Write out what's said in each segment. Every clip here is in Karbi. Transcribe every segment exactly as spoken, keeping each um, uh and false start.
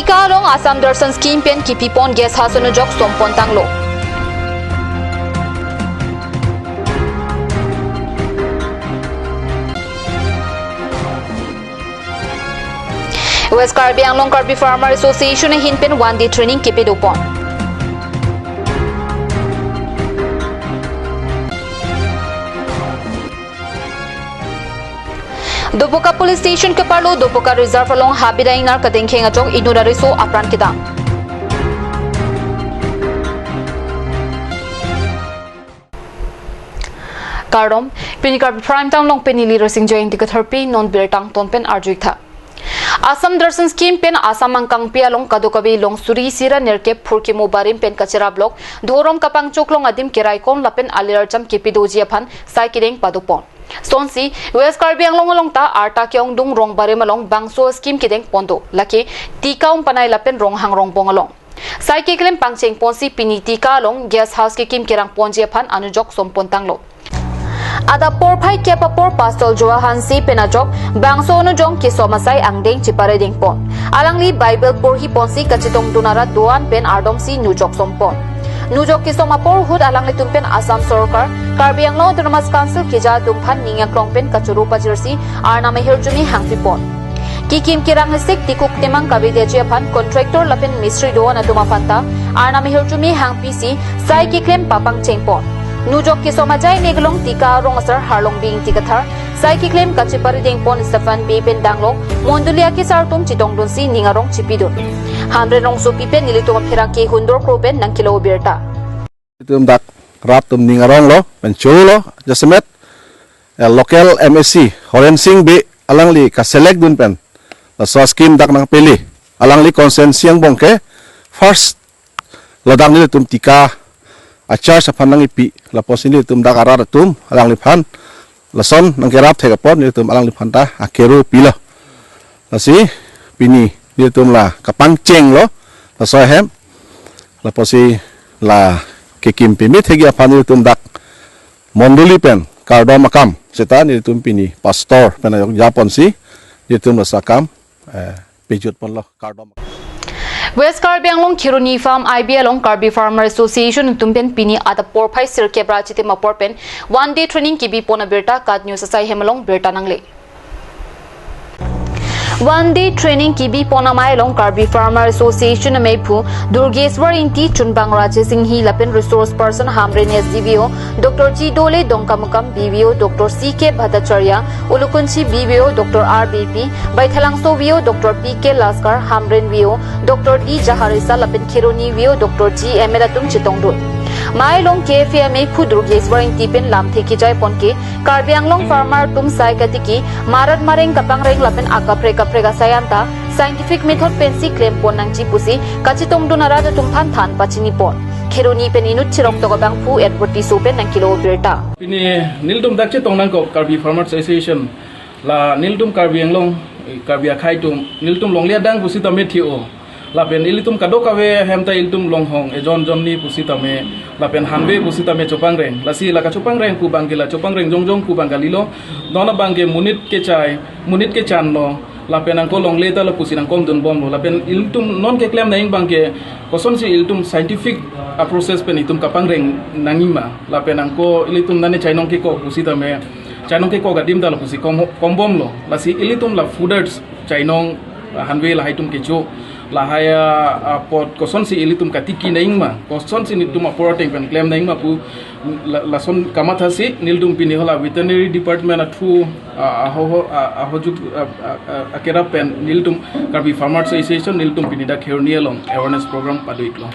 Tika along Assam Darshan Scheme pen kipipon guest house anujok sompon tanglo. West Karbi Anglong Karbi Farmer Association ahin pen one day training kipidopon. Dopoka Police Station keparlo Dopoka Reserve along habida ingnar kadengkheng achok inut ariso apran kedam. Kardom, pini Karbi Prime Time along pen neli Rosing Joying Dikatharpi, non birta angton pen arju-ik tha. Assam Darshan Scheme pen Assam angkangpi along kadokave along suri isi ra nerkep phurkimo barim pen kacheraplok dhorom kapangchok along adim keraikom lapen alir arjam kepidoji aphan sai kedeng padopon. Sonsi West Karbi Anglong along ta arta ke-ongdung rong barim along bangso scheme kedeng pondo, lake Tika Umpanai lapen Ronghang Rongbong along. Sai keklem pangcheng ponsi pini Tika along guest house kekim kerang ponji aphan anujok sompon tanglo. Adap porphai kep apor Pastor Joa Hanse pen ajok bangso anujong kesom asai angdeng chipare dengpon. Alangli Bible porhi ponsi kachetongdun arat do-an pen ardomsi nujok sompon. Nujok kesom apor ahut alanglitum pen Assam Sorkar, Karbi Anglong Autonomous Council keja atum aphan ning aklong pen kachoro pajirsi Arnam ahirjume hangpipon. Kekim kerang hesek tikuk temang kavedeji aphan contractor lapen mistri do-an atum aphan ta Arnam ahirjume hangpisi sai keklem papangchengpon. Nujok kesom ajai meglong Tika arong asar Harlongbing Tikathar, sai keklem kachipare dengpon Stephen Bey pen danglok mondoli akesar atum chetongdunsi ning arong chipidun. Hamren Rongsopi pen nelitum apherangke Hundor Kro pen nangkelo birta. Itum dak rat atum ning arong lo, pen cholo, jasemet, eh, local M A C, Horen Sing Bey, alangli kaselect dun pen laso scheme dak nangpele, alangli constituency angbong ke first lo dak nelitum Tika a-charge aphan nangkipi, lapusi nelitum dak arat atum alangliphan lason nangkerap thek apot nelitum alangliphan ta akero pilo. Lasi pini nelitum la kapangchenglo, laso ahem, lapusi la kekim peme thekji aphan nelitum dak mondoli pen kardom akam seta nelitum pini pastor pen ajok japonsi nelitum laso akam, eh, pejut ponlo, kardom. West Karbi Anglong Kheroni Farm I B along Karbi Farmer Association atum pen pini adap porphai sirkep ra chitim apor pen one day training kibipon abirta KAT News asai hem along birta nangle. One day training kibipon amei along Karbi Farmer Association ameiphu Durgeswar Ingti, chunbang Rajesh Inghi lapen resource person Hamren S D V O Doctor G Dole, Dongkamukam B V O Doctor C K Bhattacharya, Ulukunchi B V O Doctor R B P, Baithalangso V O Doctor P K Laskar, Hamren V O Doctor D Jaharisa lapen Kheroni V O Doctor G Ahmed atum chetongdun. Amei along K F A ameiphu Durgeswar Ingti pen lamthe kejai pon ke Karbi Anglong farmer atum sai katiki marat mareng kapangreng lapen akaprek kaprek asai anta scientific method pensi klempon nangji pusi kachetongdun arat atum aphan than pachinipon. Kheroni pen inut chirok tok abangphu Edward Tisso pen nangkelo birta. Pini nelitum dak chetong nangkok Karbi Farmers Association, la nelitum Karbi Anglong, Karbi akhei atum, nelitum longle adang pusitame thi-o. Lapen ilitum kadokave ahem ta ilitum longhong, ejon jonni pusitame, lapen hanve pusitame chopangreng. Lasi la kachopangreng pu abangke la chopangreng jongjong pu abang kalilo. Non abangke monit kechai, monit kechanlo. Lapen angko longle ta lapusi nangkomdunbomlo. Lapen ilitum non keklem nangji abangke kosonsi ilitum scientific approaches pen itum kapangreng nangji ma. Lapen angko ilitum nane chainong kekok pusitame, chainong kekok adim ta lapusi kom, kombomlo. Lasi ilitum la fooders, chainong, hanve lahai atum kecho, lahai a, apot kosonsi ilitum katiki nangji ma, kosonsi nelitum apor ateng pen klem nangji ma pu la, lason kamathasi nelitum pini hala veterinary department athu, a, ahoho, a, ahojuk, a, a, a, akerap pen nelitum Karbi Farmers Association nelitum pini dak Kheroni along awareness program pado-iklo.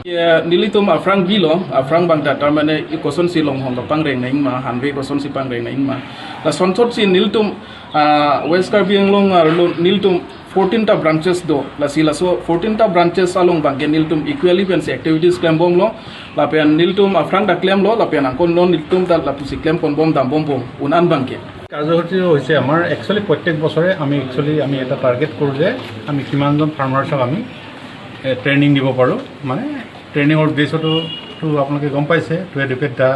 Ya, nelitum aphrang bilo, aphrang abang ta, tar mane i kosonsi longhong kapangreng nangji ma, hanve kosonsi pangreng nangji ma. Lasonthotsi nelitum, ah, West Karbi Anglong arlo nelitum fourteen ta branches do. Lasi laso fourteen ta branches along abangke nelitum equally pensi activities klembomlo. Lapen nelitum aphrang ta klemlo, lapen angko non nelitum ta lapusi klemponbom dambombom un-an abangke. কাৰ্যসূচী হৈছে আমাৰ, একচুৱেলি প্ৰত্যেক বছৰে আমি, একচুৱেলি আমি এটা টাৰ্গেট কৰোঁ যে আমি কিমানজন ফাৰ্মাৰ্চক আমি, এ, ট্ৰেইনিং দিব পাৰোঁ। মানে ট্ৰেইনিঙৰ উদ্দেশ্যটো তো আপোনালোকে গম পাইছে, টু এডুকেট দ্য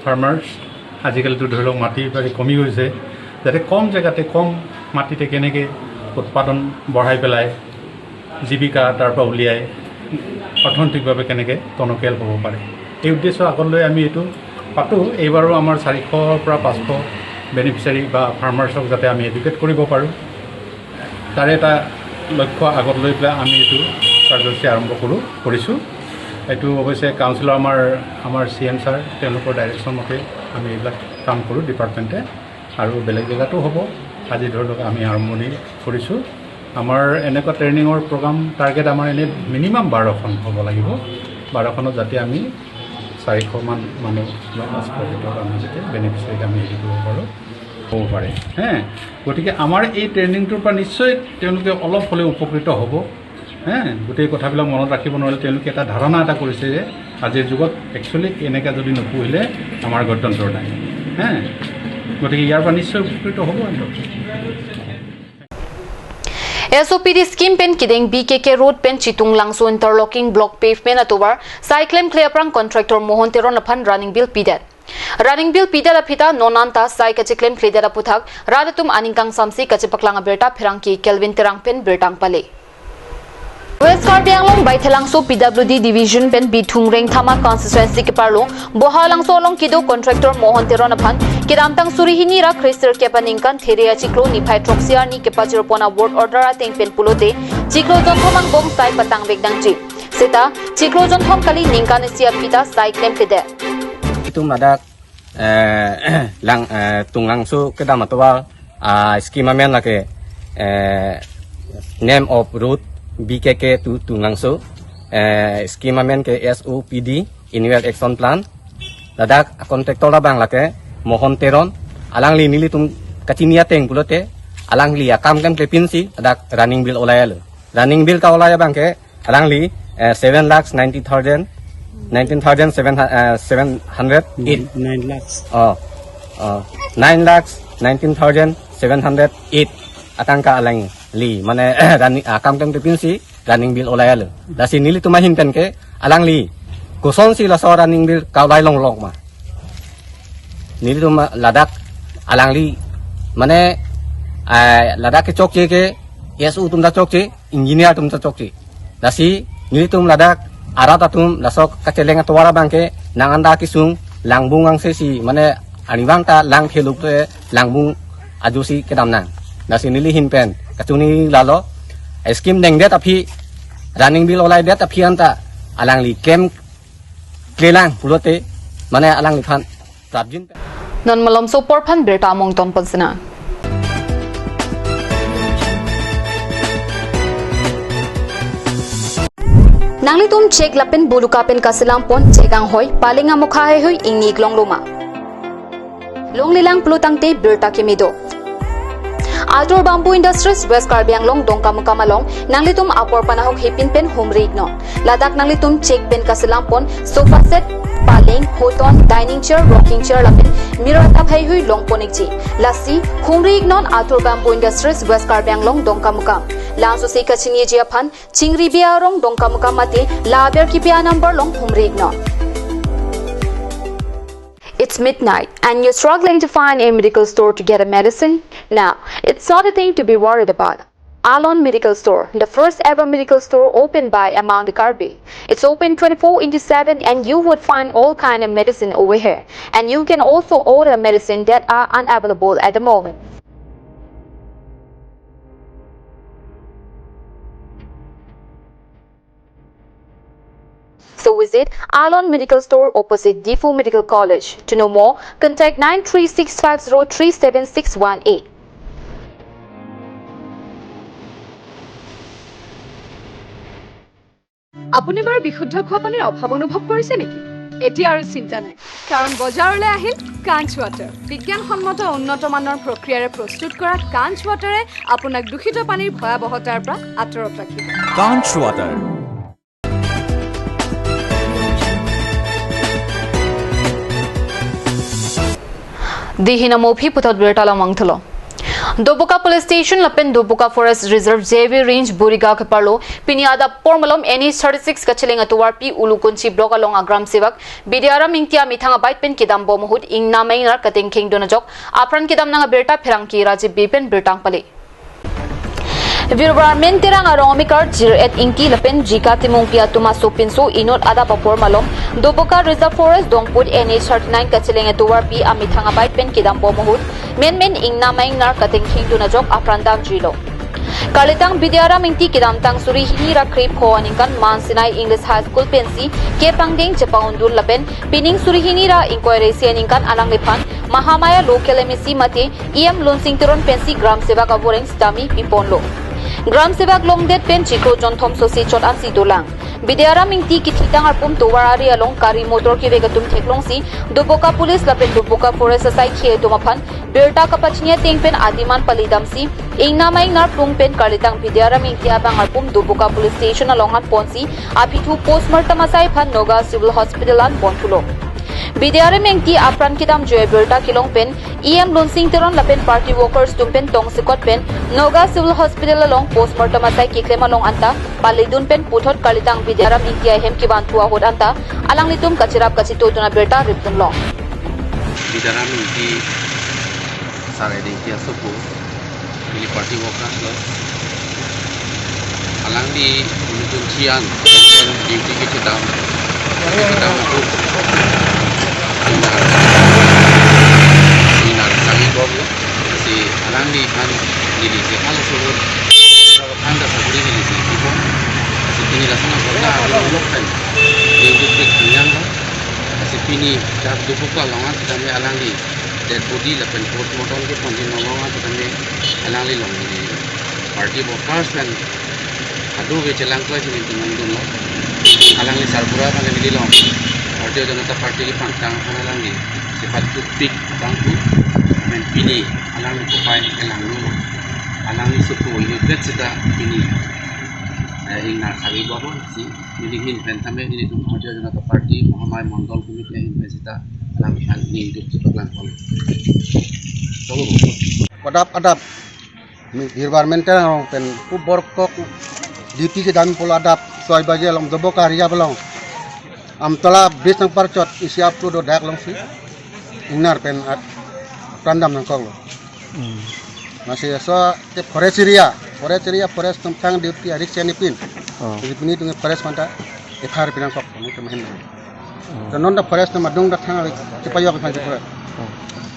ফাৰ্মাৰ্চ। আজিকালিতো ধৰি লওক মাটি বাৰী কমি গৈছে, যাতে কম জেগাতে কম মাটিতে কেনেকৈ উৎপাদন বঢ়াই পেলাই জীৱিকা তাৰ পৰা উলিয়াই অৰ্থনৈতিকভাৱে কেনেকৈ টনকিয়াল হ'ব পাৰে, এই উদ্দেশ্য আগত লৈ আমি এইটো পাতোঁ। এইবাৰো আমাৰ চাৰিশৰ পৰা পাঁচশ বেনিফিচিয়াৰী বা ফাৰ্মাৰ্চক যাতে আমি এডুকেট কৰিব পাৰোঁ, তাৰে এটা লক্ষ্য আগত লৈ পেলাই আমি এইটো কাৰ্যসূচী আৰম্ভ কৰোঁ, কৰিছোঁ। এইটো অৱশ্যে কাউন্সিলৰ আমাৰ, আমাৰ চি এম ছাৰ, তেওঁলোকৰ ডাইৰেকশ্যন মতে আমি এইবিলাক কাম কৰোঁ ডিপাৰ্টমেণ্টে। আৰু বেলেগ জেগাতো হ'ব। আজি ধৰি লওক আমি আৰম্ভণি কৰিছোঁ। আমাৰ এনেকুৱা ট্ৰেইনিঙৰ প্ৰগ্ৰাম টাৰ্গেট আমাৰ এনে মিনিমাম বাৰখন হ'ব লাগিব। বাৰখনত যাতে আমি চাৰিশমান মানুহ বা পাঁচশ ভিতৰত আমি যাতে বেনিফিচিয়াৰীক আমি হেৰি কৰিব পাৰোঁ, হ'ব পাৰে। হে, গতিকে আমাৰ এই ট্ৰেইনিংটোৰ পৰা নিশ্চয় তেওঁলোকে অলপ হ'লেও উপকৃত হ'ব। হে, গোটেই কথাবিলাক মনত ৰাখিব নোৱাৰিলে তেওঁলোকে এটা ধাৰণা এটা কৰিছে যে আজিৰ যুগত একচুৱেলি এনেকৈ যদি নুপুহিলে আমাৰ গত্যন্তৰ নাই। হে, গতিকে ইয়াৰ পৰা নিশ্চয় উপকৃত হ'ব আমি। S O P D scheme pen kedeng B K K road pen Chitunglangso interlocking block pavement atovar sai klemkle aphrang contractor Mohon Teron aphan running bill pidet. Running bill pidet aphi ta non anta sai kacheklemkledet aputhak rat atum aning kangsamsi kachepaklang abirta pherangke Kelvin Terang pen birta pale. West Karbi Anglong Baithalangso P W D division pen Bithung Rengthama constituency keparlo Bohalangso along kedo contractor Mohon Teron aphan kedamtang suri hini ra kresir kepaningkan Theria chiklo niphai throksi arni kepajirpon a work order ateng pen pulote chiklo jonthom angbong sai patangvek nangji. Seta chiklo jonthom kali ningkan isi aphi ta sai klemkledet. Itum ladak, eh, lang, eh, Tunglangso kedam atovar, ah, scheme amen lake, eh, name of road B K K to Tunglangso, eh, scheme amen ke S O P D, annual action plan. Ladak contractor labang lake Mohon Teron, alangli nelitum kachini ateng pulote, alangli akam klemklepinsi ladak running bill olai alo. Running bill ka olai abang ke alangli, eh, seven lakhs ninety thousand, nineteen thousand seven, eh, seven hundred eight. Nine lakhs. Oh, oh, nine lakhs nineteen thousand seven hundred eight atangka alangli, mane, running, akam klemklepinsi running bill olai alo. Lasi nelitum ahin pen ke alangli kosonsi laso running bill ka olai longlok ma. Nelitum ladak alangli, mane, eh, ladak kechokche ke S O atum ta chokche, engineer atum ta chokche. Lasi nelitum ladak arat atum laso kacheleng atovar abang ke nang anda kesung langbung angsesi, mane arnivang ta lang pheluk te langbung ajosi kedam nang. Lasi neli ahin pen kachini lalo, scheme dengdet aphi, running bill olaidet aphi anta alangli klemklelang pulote, mane alangliphan prapjin. Non malomso apor aphan birta among tonpon sina. Nanglitum chek lapen buluka pen kaselam pon chek anghoi, paleng amokha heihui ingni ik longloma. Longlelang pulo tangte birta keme do. Atur Bamboo Industries, West Karbi Anglong, Dongkamukam along nanglitum apor panahok hepin pen humri iknon. Ladak nanglitum chek pen kaselam pon sofa set, paleng, hoton, dining chair, rocking chair lapen mirror tap heihui longpon ikji. Lasi humri iknon Atur Bamboo Industries, West Karbi Anglong, Dongkamukam. Langsosi kachiniji aphan Chingribe arong, Dongkamukam mate la aber kipi a number along humri iknon. It's midnight and you're struggling to find a medical store to get a medicine? Now, it's not a thing to be worried about. Alon Medical Store, the first ever medical store opened by a Mount Karbi. It's open twenty-four into seven and you would find all kind of medicine over here. And you can also order medicine that are unavailable at the moment. So visit Alon Medical Store opposite Diphu Medical College. To know more, contact nine three six five zero three seven six one eight. আপুনি বাৰু বিশুদ্ধ খোৱা পানীৰ অভাৱ অনুভৱ কৰিছে নেকি? এতিয়া আৰু চিন্তা নাই, কাৰণ বজাৰলৈ আহিল কাঞ্চ ৱাটাৰ। বিজ্ঞানসন্মত উন্নত মানৰ প্ৰক্ৰিয়াৰে প্ৰস্তুত কৰা কাঞ্চ ৱাটাৰে আপোনাক দূষিত পানীৰ ভয়াৱহতাৰ পৰা আঁতৰত ৰাখিব। Kanch water. Dihina mophi puthot birta lamang thulo. Doboka Police Station lapen Doboka Forest Reserve J V Range Buriga keparlo pini adap apor malom N H thirty-six kacheleng atovarpi Ulukunchi Block along agram sevak Bidyaram Ingti amethang abike pen kedam bom ahut ingnam ingnar katengkheng dun ajok apran kedam nang abirta pherangke Rajiv Bey pen birta pale. Virbarmen Terang arong amekar Jir-et Ingti lapen Jika Timungpi atum aso pinso inut adap apor malom Doboka Reserve Forest Dongput N H thirty-nine kacheleng atovarpi amethang abike pen kedam bom ahut menmen ingnam a-ingnar katengkhingdun ajok apran damjuilo. Karlitang Bidyaram Ingti kedamtang suri hini ra krepho aningkan Mount Sinai English High School pensi kepangdeng chepa-undun lapen pining suri hini ra ingkoi ra isi aningkan alangliphan Mahamaya Local M A C mate E M Lunsing Teron pensi Gram Sevak avoreng sitame piponlo. Gram Sevak longdet pen chiklo jonthom sose chot ansi dolang. Bidyaram Ingti kethitang arpum tovar ari along gari motor kevek atum theklongsi Doboka Police lapen Doboka Forest asaikhi atum aphan birta kapachini ateng pen adiman palidamsi ingnam a-ingnar plung pen karlitang Bidyaram Ingti abang arpum Doboka Police Station along an ponsi aphi thu postmortem asai aphan Nagaon Civil Hospital an ponthulo. Bidyaram Ingti apran kedamjui abirta kelong pen E M Lunsing Teron lapen party workers atum pen tongsekot pen Nagaon Civil Hospital along postmortem asai keklem along anta palidun pen puthot karlitang Bidyaram Ingti ahem kevanthu ahut anta alanglitum kacherap kachetongdun abirta ripdunlong. Bidyaram Ingti sar edengki asopo, ili party workers lo. Alangli nutun chian, pen duty kekedam, kekedam aku. Ingnar, ingnar kali bom lo. Si alangliphan neli si hal suruh, anda saburi neli si bom. Si pini langsung apa lah, lo pen. Duty ke kenyang lo. Si pini dak Doboka along an sitame alangli dead body lapen postmortem kepon di nolong atame alangli along di party workers pen adu ve chelang klai sini tumang dunlo. Alangli sarbura pen neli along Bharatiya Janata Party kepangtang aphan alangli sepat kupik tangku. Men pini alangli kopai kelanglo. Alangli suku ini bet sita pini, eh, ingnar kali bom si neli ahin pen tame nelitum Bharatiya Janata Party Mahamaya Mondol Committee ahin pen sita alangliphan ningduk chepaklangpon. Adap adap. Virbarmen Terang arong pen pu borkok duty kedam pulo adap soi baje along Doboka area along. Amtola bridge nangparchot isi aplu do dak alongsi ingnar pen at prandam nangkoklo. Hmm. Masih so ke forest area, forest area, forest atum thang duty arik seni pin. Oh. Jadi pini tung forest manta F I R pinangkok, ini kemahin. Oh. Tenon da forest atum adung da thang arik, chepajok thang ke forest. Oh.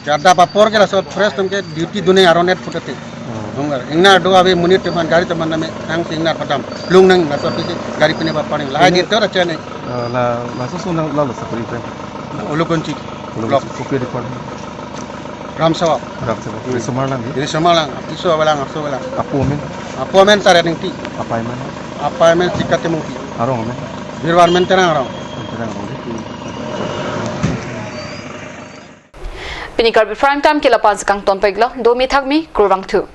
Ke adap apor ke laso forest atum ke duty dun-e aron et putate. Oh. Dong gar. Ingnar do ave monit teman gari teman name thangsi ingnar padam. Lung nang laso pisi gari pine ba paning. Lahai ini di tor acha ne. Eh, la, laso sunang lalo sakuri pen. Ulukunchi. Ulukunchi. Block. Kopi department. Gram Sevak. Gram Sevak. Hmm. Risomar lang, ya? Risomar lang. Iso abalang, aso abalang. Apo amen? Apo amen Sar Ingti. Apai amen? Apai amen Jika Timungpi. Arong amen? Virbarmen Terang arong. Terang arong. Pini Karbi Prime Time ke la-an si kangton peglo, domi thakmi, kurvangthu.